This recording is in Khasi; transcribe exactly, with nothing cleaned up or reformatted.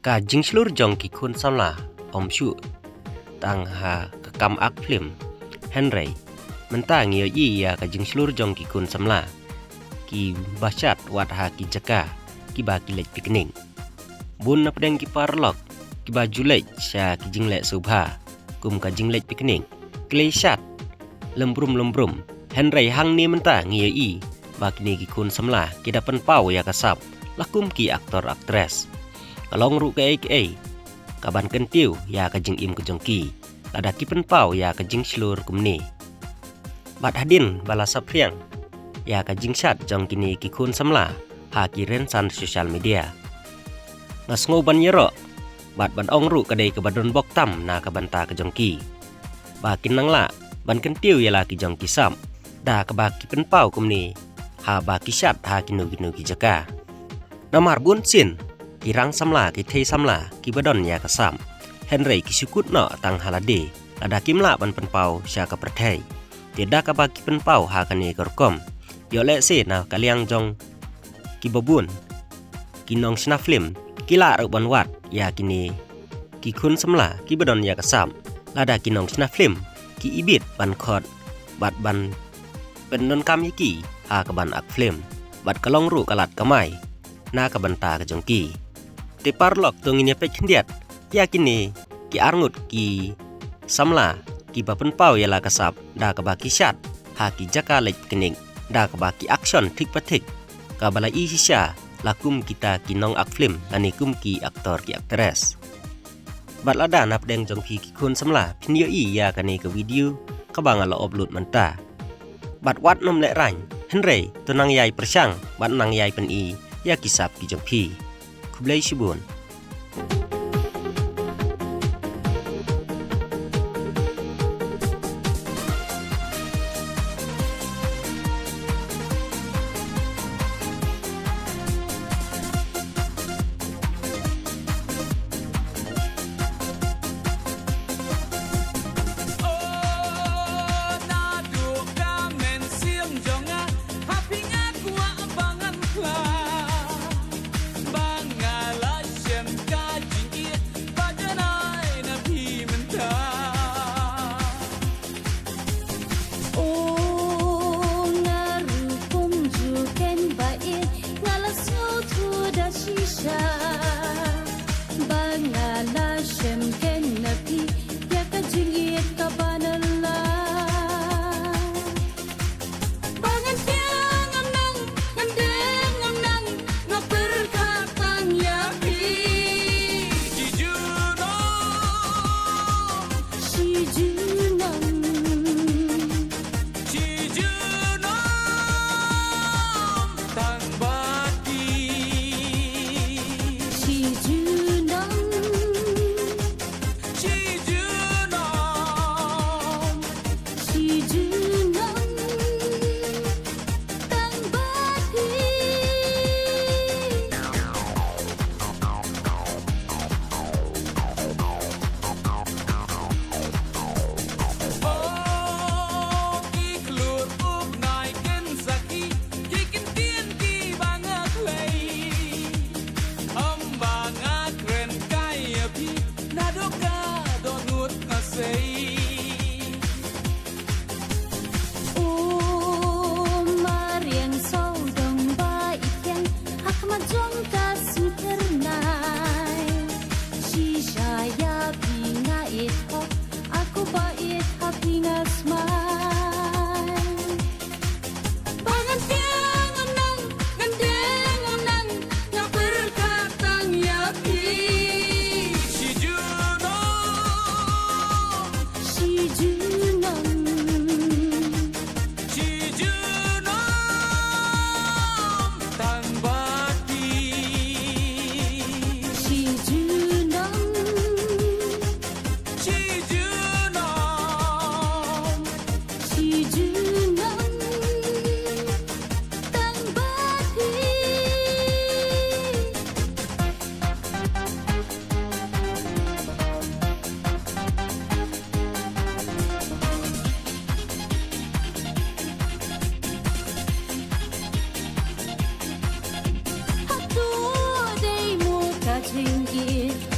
Ka jingshlur jong ki khun samla ym shu tang ha ka kam ak phlim. Hynrei mynta ngi ïohi ïa ka jingshlur jong ki khun samla kiba shad wat ha ki jaka kiba ki leit picnic. Bun na pdeng ki paralok kiba ju leit sha ki jingleh sngewbha kum ka jingleit picnic ki leit shad lem brum lem brum. Hynrei hangne mynta ngi ïohi ba kine ki khun samla ki da pynpaw ïa ka sap la kum ki aktor aktres. Ka long ruh kaei kaei kaban kyntiew ïa ka jingim ka jong ki lada ki pynpaw ïa ka jingshlur kumne. Bad hadien ba la saphriang ïa ka jingshad jong kine ki khun samla ha ki rynsan social media, nga sngew ban ïaroh bad ban ong ruh ka dei kaba don bok tam na ka bynta ka jong ki ba kin nang lah ban kyntiew ïa la ki jong ki sap da kaba ki pynpaw kumne haba ki shad ha kino kino ki jaka. Namar bun sien ki rang samla, ki thei samla kiba don ïa ka sap, hynrei ki shu kut noh tang ha lade lada kim lah ban pynpaw sha ka pyrthei. Te da kaba ki pynpaw ha kane ka rukom, ïoh leh se na ka liang jong kiba bun ki nongshna phlim ki lah ruh ban wad ïa kine ki khun samla kiba don ïa ka sap lada ki nongshna phlim ki ibit ban khot bad ban pyndonkam ïa ki ha kaban ak phlim bad ka long ruh ka lad kamai na ka bynta ka jong ki. Te paralok, to ngin ïa peit khyndiat ïa kine ki arngut ki samla kiba pynpaw ïa la ka sap da kaba ki shad ha ki jaka leit picnic da kaba ki action thik pa thik kaba la i shisha la kum kita ki nong ak phlim lane kum ki aktor ki aktres. Bad lada na pdeng jong phi ki khun samla phin ïohi ïa kane ka video kaba nga la upload mynta, bad wat nym lehraiñ, hynrei to nang ïai pyrshang bad nang ïai pyni ïa ki sap ki jong phi. Khublei shibun. ki.